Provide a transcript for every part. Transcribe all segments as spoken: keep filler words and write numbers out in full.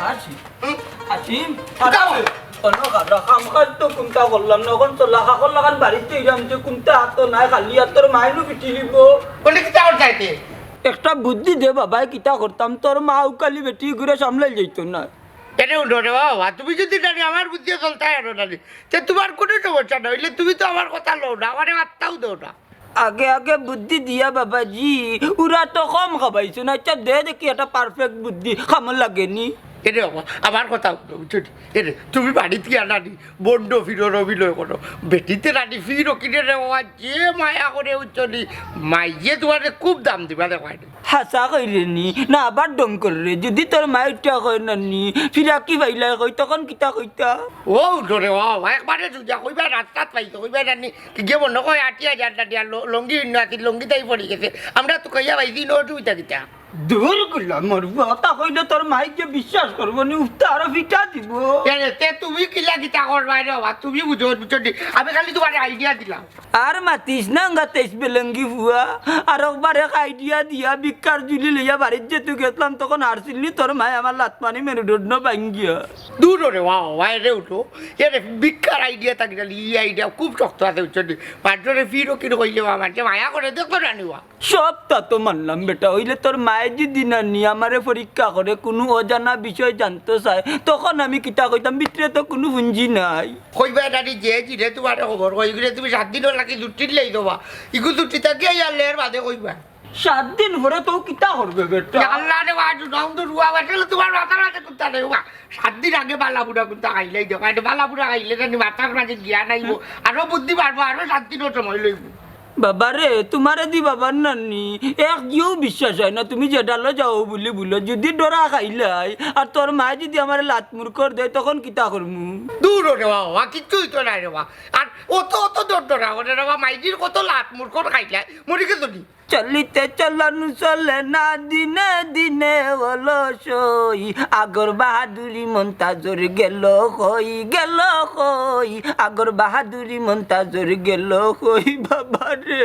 আসি। আসিম, কিতা আরে, অইলো? অন্য কারো কাম কাজ তো কুন্তা করলাম না, অখন তো লাখা করলা কান বাড়িত আইরাম যে কুন্তা আতো নাই, খালি আতো তোর মাইনু পিটি লিবো। বলে কিতা করতাইতে? একটা বুদ্ধি দে বাবায়, কিতা করতাম, তোর মা উকালি বেটি ঘুরে সামলাই যাইতো না। এরে উঠো রে বাবা, তুমি যদি জানি আমার বুদ্ধি চলতায় আরো জানি, তে তুমার কুনু সমস্যা না অইলে তুমি তো আমার কথা লও না, আমারে মাত্তাও দেও না। আগে আগে বুদ্ধি দিয়া বাবাজি, ওরা তো কম খাবাইছো না, আচ্ছা দে দেখি একটা perfect বুদ্ধি, কামো লাগেনি। এরে বাবা, আমার কথা হুনো, বুঝছো নি? এরে, তুমি বাড়িত গিয়া নানি, বন্ড ফিরর অভিনয় করো। বেটিতে নানি ফিরো কিনে রে বাবা, যে মায়া করে, বুঝছো নি? মাইয়ে তুমারে খুব দাম দিবা রে কয় নি। হাছা কইরে নি, না আবার ঢং কররে। যদি তোর মায়ে উঠিয়া কয় নানি, ফিরাকি ফাইলাই কই, তখন কিতা কইতা? ও উঠো রে বাবা, একবারে সুজা কইবা, রাস্তাত পাইছো, কইবা নানি, কি গিয়ে মনে কয় আটি হাজার টাকা দিয়া ল-, লঙ্গি ইন্ন আছিল, লঙ্গি তাই পড়ি গেছে। আমরা তো কইয়া পাইছি, নো টুইতা কিতা? দূর গুলা মরবো, তা কইলে তোর মাই যে বিশ্বাস করবো নি, উঠতে আরো ফিটা দিব। এরে, তে তুমি কিলা কিতা করবায় রে বাবা, তুমি বুঝো, বুঝছো নি? আমি খালি তুমারে idea দিলাম। আর মাতিস না, আঙ্গা তেইশ বেলঙ্গি ফুয়া। আর একবার এক idea দিয়া ভিক্ষার ঝুলি লইয়া বাড়িত যেতু গেছলাম, তখন হারছিলি তোর মায়ে আমার লাত পানি মেরুদণ্ড ভাঙ্গিয়া। দূর রে বাবা, বাবা, এরে উঠো। এরে ভিক্ষার idea থাকি না, ই idea খুব শক্ত আছে, বুঝছো নি? মাত্র রে ফিরো কিনো কইলে বাবা, মানষে মায়া করে দেখতো না নি বাবা। সবতা তো মানলাম বেটা, অইলে তোর মায়ে যদি নানি আমারে পরীক্ষা করে, কুনু অজানা বিষয় জানতো চায়, তখন আমি কিতা কইতাম? ভিতরে তো কুনু পুঞ্জি নাই। কইবা নানি যে জিরে তুমারে খবর কই, ইগুরে তুমি সাত দিনর লাগি ছুটি লই দেবা। ইগু ছুটি থাকি আইয়া লের বাদে কইবা। সাত দিন পরে তো কিতা করবে বেটা? ইয়া আল্লাহ রে, ওয়া জুনাউন তো রুয়া বাটলে তুমার মাথার মাঝে কুন্তা নাই, ওয়া। সাত দিন আগে বালা বুড়া কুন্তা খাইলাই দেখো, এটা বালা বুড়া খাইলে জানি মাথার মাঝে গিয়া নাইবো, আরো বুদ্ধি বাড়বো, আরো সাত দিনর সময় লইবো। বাবারে, তুমারে দি বাবার নানি, এক জিও বিশ্বাস অয় না, তুমি যে ডালো যাও বুলি বুলো, যদি ডরা খাইলাই, আর তোর মায়ে যদি আমারে লাত মুরকর দেয়, তখন কিতা করমু? দূর রে বাবা, কিচ্ছু অইতো নায় রে বাবা। আর অত, অত ডর ডরা করে রে বাবা, মাইজির কত লাত মুরকর খাইলাই, মরি গেছো নি? চলিতে চলন চলে না দিনে দিনে অলস অই, আগর বাহাদুরি মন্তাজর গেল কই, গেল কই, আগর বাহাদুরি মন্তাজর গেল কই। বাবারে,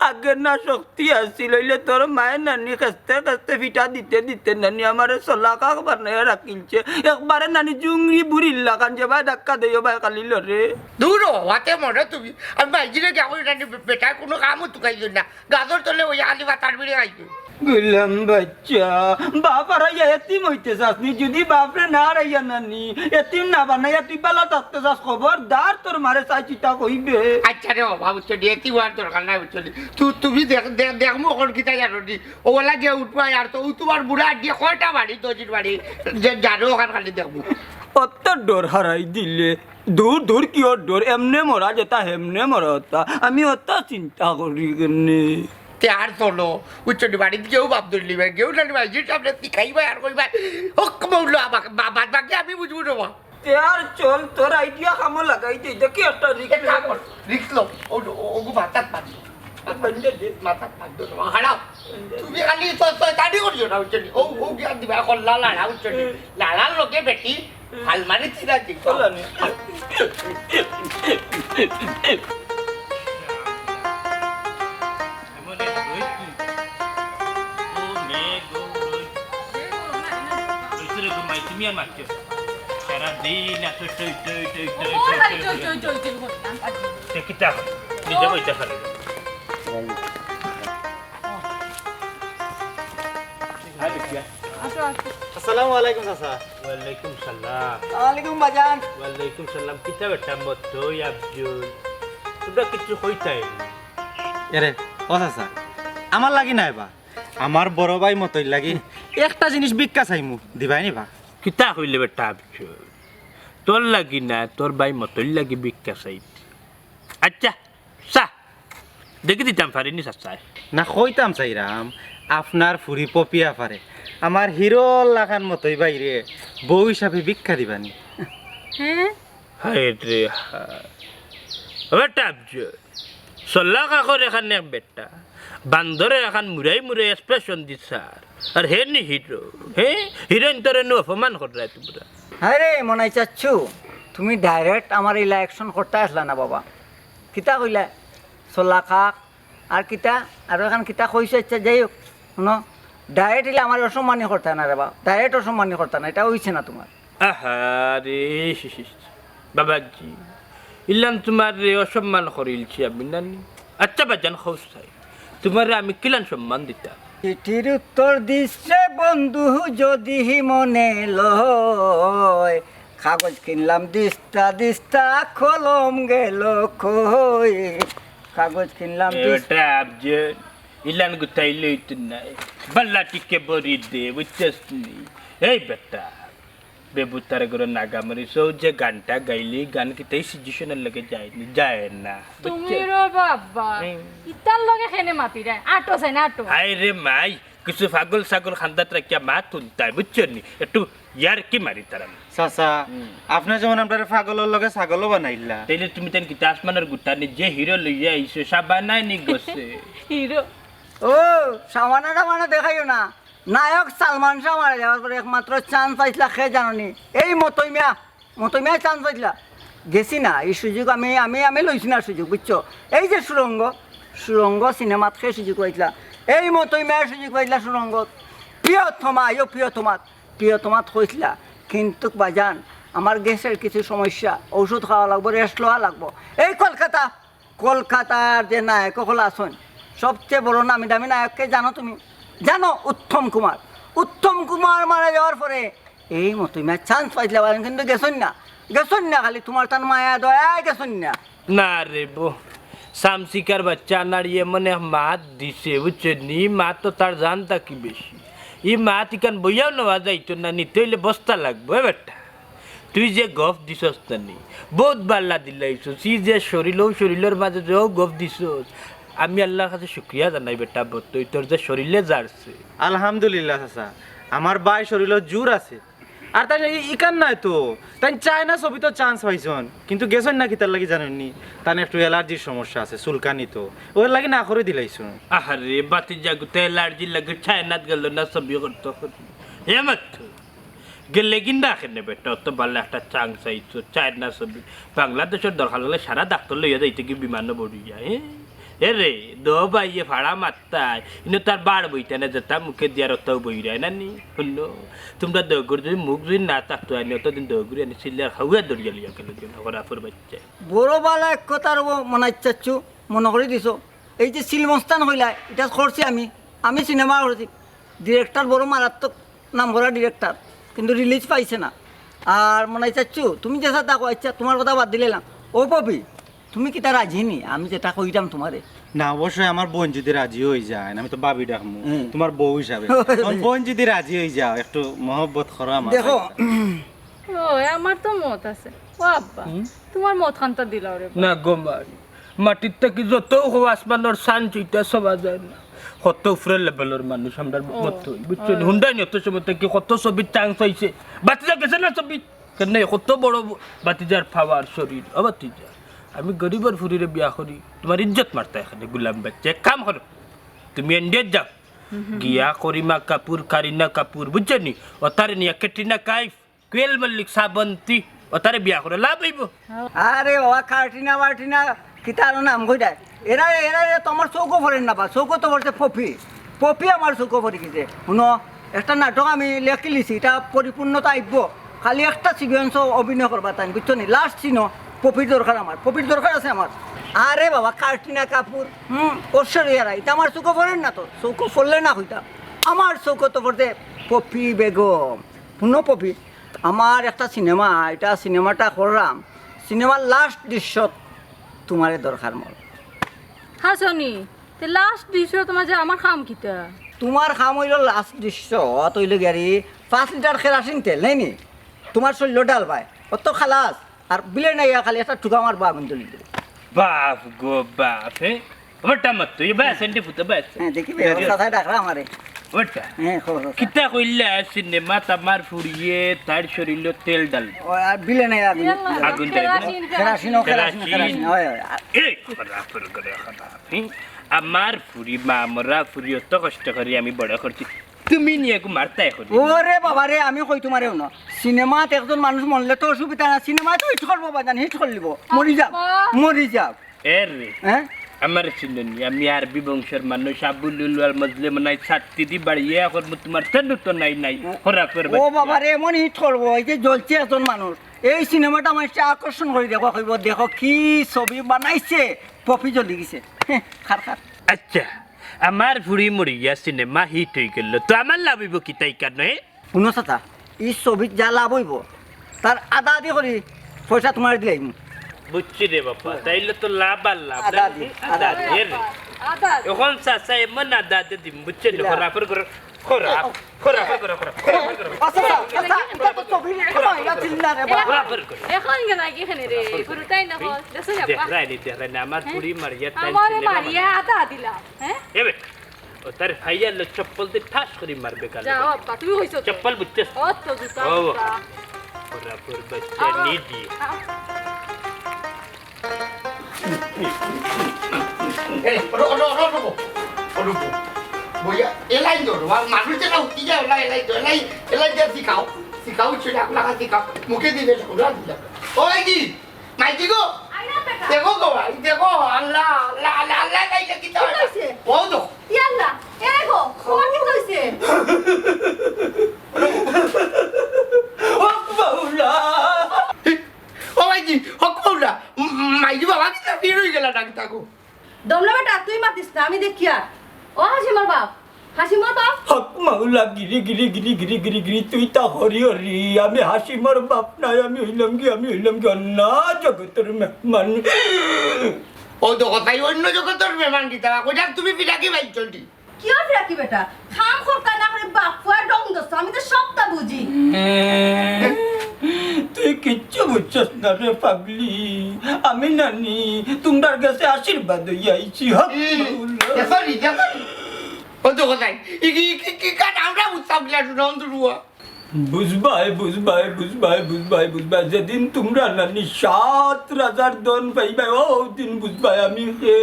আগে না শক্তি আছিল, অইলে তোর মায়ে নানি খেস্তে খেস্তে ফিটা দিতে দিতে নানি আমারে চলা কাক বানাইয়া রাখিলছে। একবারে নানি জুংরি বুড়ির লাখান যে বায় ধাক্কা দেইও বায় খালি লরে। দূর হ, হাতে মরে তুমি। আমি বাইজিরে গিয়া কই নানি বে-, বেটায় কুনু কামও তুকাই দিও না। গাছর তলে ওই আলি পাতার বিড়ি খাইতো। গুলাম বাচ্চা, বাপ হারাইয়া এতিম অইতে চাস নি? যদি বাপরে না হারাইয়া নানি, এতিম না বানাইয়া তুই বালা থাকতে চাস, খবরদার তোর মারে চাই চিতা কইবে। আচ্ছা রে বাবা, বুঝছো নি, এতিম অওয়ার দরকার নাই, বুঝছো নি। তু-, তুমি দেখ-, দেখ-, দেখমু অখন কিতা জানো নি? ওলা গিয়া উঠবায় আর তো, ও তুমার বুড়া আড্ডিয়ে কয়টা বাড়ি, দজির বাড়ি, যে জানো অখান খালি দেখমু। অত ডর হারাই দিলে, দূর দূর কিওর ডর, এমনে মরা যেতা, হেমনে মরা অতা, আমি অত চিন্তা করি কেনে? তে আর চলো, বুঝছো নি, বাড়িত গিয়াউ বাপ ধরলি ভাই, গেউ নানি ভাই, যে সামনে তুই খাইবায় আর কইবায়, হক মৌলা, বাদ বাকি আমি বুঝবো না বা। তে আর চল, তোর idea কামো লাগাই দে, দেখি একটা risk এক কাম কর, risk লো, ও, ও, ওগু মাথাত বান্ধো। বান্ধে দে। মাথাত বান্ধো, হারাও। তুমি খালি তো, তো, তাড়ি করিও না, বুঝছো নি? ও, ও জ্ঞান দিবা, এখন লালা, বুঝছো নি? লালার লগে বেটি, আলমারি চিরা দিই। চলো নি। ও মে গো, রই। রইছে রে গো মাই, তুমি আর মারছো। সারা দিন এত টই টই টই টই ও, টই খালি টই টই টই টই টই টই করতাম। তে কিতা হয়? নিজে কইতে পারে। আসো, আসো। আসসালামু আলাইকুম চাচা। ওয়ালাইকুম সালাম। আসসালামু আলাইকুম বাজান। ওয়ালাইকুম সালাম। কিতা বেটা মত তুই আব্দুল? তোমরা কিছু কইতাই? এরে, ও চাচা, আমার লাগি নায় বা, আমার বড় ভাই মতইর লাগি একটা জিনিস ভিক্ষা চাইমু, দিবায় নি বা? কিতা কইলে বেটা আব্দুল? তোর লাগি না, তোর ভাই মতইর লাগি ভিক্ষা চাইতে। আচ্ছা, চা, দেখি দিতাম পারি নি চাচায়। না, কইতাম চাইরাম, আপনার ফুরি পপিয়া পারে। আমার হিরোর লাখান মতই ভাইরে বউ হিসাবে ভিক্ষা দিবা নি। হ্যাঁ? হায় রে হায়। বেটা, চল্লা কাকর এখান এক বেটা, বান্দরের এখান মুরাই মুরাই expression দিছার। আর হে নি হিরো, হে? হিরোইন তোরে নু অপমান কররায় তোমরা। হায় রে, মনাই চাচ্ছু, তুমি direct আমার ইলা action করতা আছলা না বাবা। কিতা কইলা? চল্লা কাক, আর কিতা? আর এখান কিতা কইছো? আচ্ছা, যাই হোক, হুনো, ডায়েট ইলা আমার অসম্মানী করতা না রে বা, ডায়েট অসম্মানী করতা না, এটা অইছে না তোমার। আহা রে, বাবাজি, ইলান তোমার রে অসম্মান করিলছি আমি নানি। আচ্ছা বাজান, খোঁজ চাই, তোমারে আমি কিলান সম্মান দিতাম? চিঠির উত্তর দিস রে বন্ধু যদি মনে লয়, কাগজ কিনলাম দিস্তা দিস্তা, কলম গেল কই? কাগজ কিনলাম দিস্তা। এটা আবজে ইলান গুতাই লইত নাই। বাল্লা টিকে বড়ি দে, বুঝছস নি? এই বেটা, বেবুতার ঘরে নাগা মরিস, ও যে গানটা গাইলি, গান কিতাই সিচুয়েশনের লগে যায়নি, যায় না। তুমি বুঝছো? রো বাবা, হুম। ইতার লগে কেনে মাতি রে? আটো চাই না, আটো। আয় রে মাই, কিছু পাগল ছাগল খান্দাত রাখিয়া মাত হুনতায়, বুঝছো নি? একটু ইয়ার কি মারি তারা। চাচা, হুম। আপনি যেমন আমরারে পাগলর লগে ছাগলও বানাইলা। তাইলে তুমি তান কিতা আসমানের গুতা নি যে হিরো লইয়া আইছো, সাবানায় নি গছে। হিরো। ও, সাবানা টাবানা দেখাইও না। নায়ক সালমান শাহ মারা যাওয়ার পরে একমাত্র চান্স পাইছিলা কে জানো নি? এই মতই মিয়া, মতই মিয়া চান্স পাইছিলা। গেছি না, এই সুযোগ আমি, আমি, আমি লইছি না সুযোগ, বুঝছো? এই যে সুরঙ্গ, সুরঙ্গ সিনেমাত কে সুযোগ পাইছিলা? এই মতই মিয়া সুযোগ পাইছিলা সুরঙ্গত। প্রিয়তমা, আইও প্রিয়তমাত, প্রিয়তমাত কইছিলা। কিন্তু বাজান, আমার গ্যাসের কিছু সমস্যা, ঔষধ খাওয়া লাগবো, রেস্ট লওয়া লাগবো। এই কলকাতা, কলকাতার যে নায়ক অকল আছইন, সবচেয়ে বড় নামি দামি নায়ককে জানো তুমি? জানো? উত্তম কুমার। উত্তম কুমার মারা যাওয়ার পরে এই মতই মিয়া চান্স পাইছিলা, কিন্তু গেছইন না, গেছইন না, খালি তোমার তান মায়া দয়ায় গেছইন না। না রে বো, সামসিকার বাচ্চা আনার এমন এক মাত দিছে, বুঝছো নি? ই মাত তো তার জান থাকি বেশি। ই মাত ইখান বইয়াও নেওয়া যাইতো না, নিতে অইলে বস্তা লাগবো, এ বেটা। তুই যে গফ দিছস না নি, বউত বালা দিলাইছস। ই যে শরীল, অউ শরীলর মাঝে যে অউ গফ দিছস, আমি আল্লার কাছে শুকরিয়া জানাই বেটা, বত্তই তোর যে শরীলে জারছে। আলহামদুলিল্লাহ চাচা, আমার ভাই শরীলো জোর আছে। আর তাই ই-, ইখান নায় তো, তাই চায়না ছবিত চান্স পাইছইন, কিন্তু গেছইন না কিতার লাগি জানইন নি? তান একটু অ্যালার্জির সমস্যা আছে, চুলকানি তো, অউর লাগি না করি দিলাইছইন। আরে বাতিজা গুতা অ্যালার্জির লাগি চায়নাত গেল না ছবি করতো। হে মাত্র গেলে কি না কেনে বেটা, অত বালা একটা চান্স আইতো, চায়না ছবি। বাংলাদেশর দরকার অইলে সারা ডাক্তার লইয়া যাইতে কি বিমানো বড়িয়া, হে? এ রে, দো ভাইয়ে ফাড়া মাত্তায়, ইনো তার বাড় বইতে না যেতা মুখে দিয়ার অতাও বইরায় না নি? হুনো, তোমরা দগুর যদি মুখ যদি না থাকতো আনি, অতদিন দগুরি আনি সিল্লার খাওয়া দরিয়া লইয়া গেল দিন, খরাফর বাচ্চা। বড় বালা এক কথা রব মনাই চাচ্ছু, মনো করি দিছো। এই যে সিলমস্তান কইলা, ইটা করছি আমি, আমি সিনেমা করছি। ডিরেক্টর বড় মারাত্মক নাম করা ডিরেক্টর, কিন্তু রিলিজ পাইছে না। আর মনাই চাচ্ছু, তুমি যেতা থাকো, আচ্ছা, তোমার কথা বাদ দিলাইলাম। ও পপি, তুমি কিতা রাজি নি? আমি যেতা কইরাম তোমারে। না, অবশ্যই আমার বইন যদি রাজি অইযায়, আমি তো ভাবি ডাকমু, হুম। তোমার বউ হিসাবে। আমার বইন যদি রাজি অইযায়, একটু মহব্বত করো আমার দেখো। ও, আমার তো মত আছে। ও আব্বা, হুম? তোমার মত খান্তা দিলাও রে বা। না গো মাই, মাটির থাকি যত হো আসমানর চান চিটা সবা যায় না। কত উপরের লেভেলর মানুষ আমরার ও, মতো, বুঝছো নি? ও। হুনরায় নি অত সময় থাকি কত ছবির চান্স পাইছে। বাতিজা গেছে না ছবি? কেনে কত বড় বাতিজার পাওয়ার শরীর। ও বাতিজা, আমি গরিবর ফুরিরে বিয়া করি, তোমার ইজ্জত মারতা এখানে গুলাম বাচ্চা। এক কাম করো, তুমি ইন্ডিয়াত যাও, গিয়া করিমা কাপুর, কারিনা কাপুর, বুঝছো নি? অতারে নিয়া ক্যাটরিনা কাইফ, কুয়েল মল্লিক, শ্রাবন্তী, অতারে বিয়া করো, লাভ অইবো। আরে বাবা, কার্টিনা বার্টিনা, কিতা আরো নাম কইরা। এরা, এরা, এরা তো আমার চউখো পড়ের না বা, চউখো তো পড়ছে পপি। পপি আমার চউখো পড়ি গেছে। হুনো, একটা নাটক আমি লেখিলিছি, ইটা পরিপূর্ণতা আইবো। খালি একটা সিকুয়েন্স অভিনয় করবা তাইন, বুঝছো নি? লাস্ট সিনো পপির দরকার আমার, পপির দরকার আছে আমার। আরে বাবা, কার্টিনা কাপুর, হুম, ঐশ্বরিয়া রায়, ইটা আমার চউখো পড়ের না তো, চউখো পড়লে না কইতাম। আমার চউখো তো পড়ছে পপি বেগম। হুনো পপি, আমার একটা সিনেমা, ইটা সিনেমাটা কররাম, সিনেমার লাস্ট দৃশ্যত তোমারে দরকার মোর। হাছনি, তে লাস্ট দৃশ্যর মাঝে আমার কাম কিতা? তোমার কাম অইলো লাস্ট দৃশ্যত অইলো গিয়ারি পাঁচ লিটার কেরাসিন তেল, নায় নি? তোমার শরীলো ঢালবায়, অত খালাস, আর বিলে নাই খালি একটা ঠুকা মারবা আগুন জ্বলি দিবো। বাফ গো বাফ, হে? ওটা মত তুই বাস এন্ডে ফুতে বাস। হ্যাঁ, দেখি বে, ওর কথায় ডাকরা আমারে। ওটা। হ্যাঁ, খবর কথা। কিতা কইলা সিনেমাত আমার ফুরিয়ে তার শরীলো তেল ঢাল। ও, আর বিলে নাই আগুন। তেল না, আগুন জ্বলি দিবো। কেরাসিন, কেরাসিন, ও, কেরাসিন, কেরাসিন। কেরাসিন, হয়, হয়। আর এই খরাফর করে খরাফ, হে? আমার ফুরি, মা মরা ফুরি, অত কষ্ট করি আমি বড় করছি। তুমি নিয়া এগু মারতায় করি। ওরে বাবা রে, আমি কই তোমারে হুনো। সিনেমাত একজন মানুষ মরলে তো অসুবিধা না, সিনেমায় তো হিট করবো বাজান, হিট করিলিবো। মরি যাক, আব্বা। মরি যাক। এর রে। হ্যাঁ? আমার চিননি, আমি আরবি বংশর মানুষ, আবু লুলু আল মজলে মনাই সাত্তি দি বাড়িয়ে এখন তোমার তেন তো নাই নাই, খরা করবে। ও বাবা রে, এমন হিট করবো, এই যে জ্বলছে একজন মানুষ। এই সিনেমাটা মানুষকে আকর্ষণ করে দেখো, কইব, "দেখো কি ছবি বানাইছে, পপি জ্বলি গেছে।" হ্যাঁ, খার খার। আচ্ছা, আমার ফুড়ি মরিয়া সিনেমা হিট হয়ে গেল, তো আমার লাভ হইব কি তাই কারণে? শুনো চাচা, ই ছবিত যা লাভ হইব, তার আধা আধি করি পয়সা তোমার দিলাইমু। বুঝছি রে বাবা, তাইলে তো লাভ আর লাভ। আধা আধি, আধা আধি। এ রে। আধা আধি। এখন চাচা এমন আধা আধি দিম, বুঝছেন? খরা ফর করো, খরা, খরা ফর করো, খরা, খরা ফর করো। আচ্ছা, আচ্ছা, আচ্ছা, এটা তো ছবি রে, এটা ছিল না রে বাবা। খরা ফর করো। এখন কেন কি এখানে রে? গুরুতাই না হল, দেশে যাবা। দেখ রাইনি, দেখ রাইনি, আমার ফুড়ি মারিয়া তাই আমারে সিনেমা মারিয়া আধা দিলা, হ্যাঁ? এবে, ও তার ভাইয়া লো চপ্পল দি ঠাস করি মারবে কাল। যাও আব্বা, তুমি কইছো তো। চপ্পল বুঝছস? ও তো জুতা, ও। জুতা। ওরা পড়বে আ, নিদি। আ। এই, ওঠো, ওঠো, ওঠো, ওঠো, ওঠো। ওঠো। বইয়া, এলাই ধরো, আর মানুষ যেটা উঠি যায়, ওলা এলাই ধরো, এলাই, এলাই দিয়ে শিখাও। শিখাও, ছেলে, আপনারা শিখাও। মুখে দিবে, ওরা দিবে। ওই কি? মাইজি গো, আইরা বেটা। দেখো গো ভাই, দেখো, আল্লাহ, আল্লাহ, আল্লাহ, আল্লাহ, আল্লাহ, কি কি হইছে? ও তো। ইয়া আল্লাহ, এরে গো, তোমার কি হইছে? ও বাউলা। ও মাইজি, ও বাউলা। উম, মাইজি বাবা, কি তা ফির হয়ে গেল ডাক তাকো? দমলা বেটা, তুই মাতিস না, আমি দেখিয়ার। ও হাসিমর বাপ, হাসিমর বাপ। হক মাওলা গিরি গিরি গিরি গিরি গিরি গিরি, তুই তা হরি হরি, আমি হাসিমর বাপ নাই, আমি হইলাম কি, আমি হইলাম কি অন্য জগতর মেহমান। ও তো কথাই অন্য জগতর মেহমান কিতা, কইলাম তুমি ফিরাকি ভাই চলছি। কিয় ফিরাকি বেটা? কাম করতা না করে বাপ ফুয়ার ঢং ধরছ, আমি তো সবটা বুঝি। তুই কিচ্ছু বুঝছস না রে পাগলি, আমি নানি তোমরার গেছে আশীর্বাদ হইয়া আইছি, হক মাওলা। দেখো নি, দেখো নি। ও তো কথাই, ই কি, কি, কি কাজ আমরা বুঝতাম কিলা, শুনো, অন্ধ রুয়া। বুঝবায়, বুঝবায়, বুঝবায়, বুঝবায়, বুঝবায়। যেদিন তোমরা নানি সাত রাজার ধন পাইবায়, ও দিন বুঝবায় আমি কে।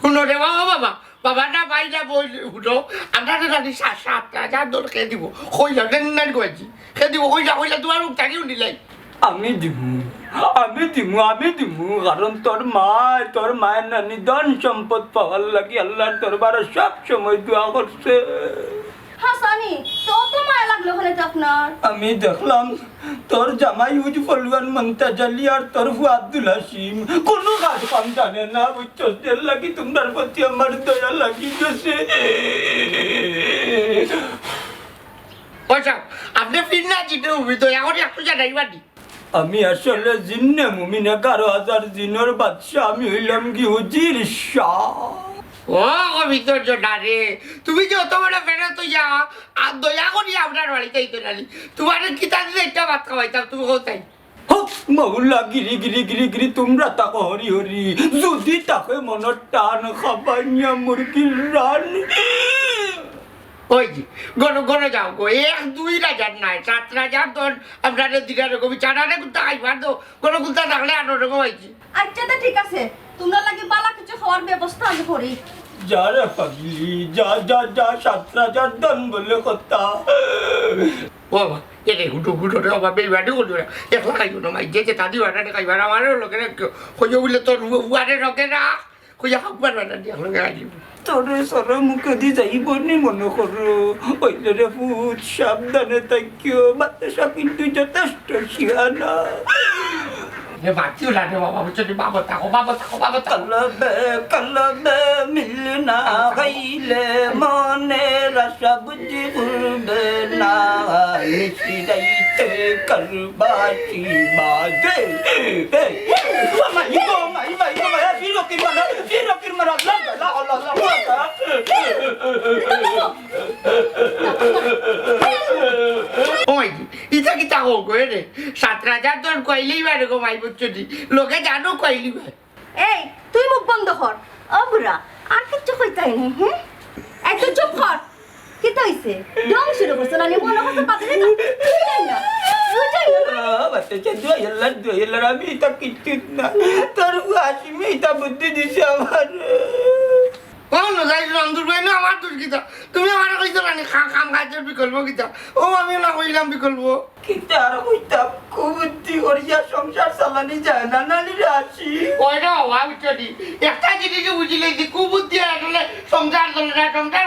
শুনো রে বাবা, বাবা, বাবা না পাইলা বই, শুনো, আমরা তো নানি সাত, সাত রাজার ধন কে দিব? কইলা, নেন, নেন, কইছি। কে দিব? কইলা, কইলা, তোমার মুখ থাকি উঠিলাই। আমি দিমু, আমি দিমু, আমি দিমু, কারণ তোর মায়, তোর মায়ের নানি ধন সম্পদ পাওয়ার লাগি আল্লাহর দরবারে সব সময় দোয়া করছে। হাসানি, তো তো মায়া লাগলো হলে তো আপনার। আমি দেখলাম তোর জামাই উজ ফলুয়ান মন্তাজ আলী আর তোর ফুয়া আব্দুল হাসিম কোনো কাজ কাম জানে না, বুঝছস? এর লাগি তোমরার প্রতি আমার দয়া লাগি গেছে। আচ্ছা, আপনি ফির না জিতে উবি তো এখন একটু জানাই বাড়ি। আমি আসলে জিন্নে মুমিন, এগারো হাজার জিনর বাদশা, আমি হইলাম কি হুজির শাহ। ও, কবিতর জোড়া রে, তুমি যে অত বড় ফেরত হইয়া, আর দয়া করি আপনার বাড়িতে আইতো নানি, তোমার কিতা দিলে একটা ভাত খাওয়াইতাম, তুমি কোথায়? হক মাওলা গিরি গিরি গিরি গিরি, তোমরা তাকো হরি হরি, যদি তাকে মনর টান খাবাইয়া মুরগির রান। ওই যে, গরো, গরো যাও গো, এক দুই রাজার নাই, সাত রাজার ধন আপনারে দিরা রে গো, বিচারারে কুত্তা খাইবার দো, গরো কুত্তা থাকলে আনো রে গো, ওই যে। আচ্ছা, তে ঠিক আছে, তোমরা লাগি বালা কিছু খাওয়ার ব্যবস্থা আমি করি। যা রে পাগলি, যা, যা, যা, সাত রাজার ধন বলে কথা। ও বাবা, এরে হুটো হুটো রে বাবা, বেইমানি করো না। একলা খাইও না, মাই, যে যে তাদি বানানে খাইবার, আমারও লগে রাখিও। কইও বলে তোর উয়ারে লগে রাখ। কইয়া হাব্বা না, না, দিয়া লগে আইলি। তোরে সরে মুখে দি যাইব নি মনে করো। ওই রে ফুত, সাবধানে থাকিও। বাতাসা কিন্তু যথেষ্ট শিয়ানা। এ বাতিও লাগে বাবা, বুঝছো নি? বাবা থাকো, বাবা থাকো, বাবা থাকো। কলবে, কলবে মিল না হইলে মনের আশা বুঝি উড়বে না। নিশিরাইতে করবাসি বাজে। এ, এ, ও মাই গো, মাই, মাই গো, মাই, ফিরকির মারা, ফিরকির মারা, লা, লা, লা, লা, লা। ওই, ইটা কিতা কও গো, এ রে? সাত রাজার ধন কইলেই বারে গো মাই, বুঝছো নি? লোকে জানো কইলি বারে। এই, তুই মুখ বন্ধ কর। ও বুড়া, আর কিচ্ছু কইতাই নাই, হুম? এই, তুই চুপ কর। কিতা হইছে? ঢং শুরু করছো না, মনে করছো পাতা দিতা? বুঝাই না, বুঝাই না। আ, বাচ্চা, দুয়াই আল্লাহ, দুয়াই আল্লাহ, আমি ইটা কিচ্ছু না। তোর হাসিমে ইটা বুদ্ধি দিছে আমার। না যাই রন্ধুর ভাই না, আমার দোষ কিতা? তুমি আমারে কইছো না নি, খা-, কাম কাজর বিকল্প কিতা? ও, আমি না কইলাম বিকল্প। কিতা আর কইতাম, কুবুদ্ধি করিয়া সংসার চালানি যায় না, নানি রাশি। ওই রে বাবা, বুঝছো নি? একটা জিনিস বুঝিলে যে কুবুদ্ধি আসলে সংসার চলে না, সংসার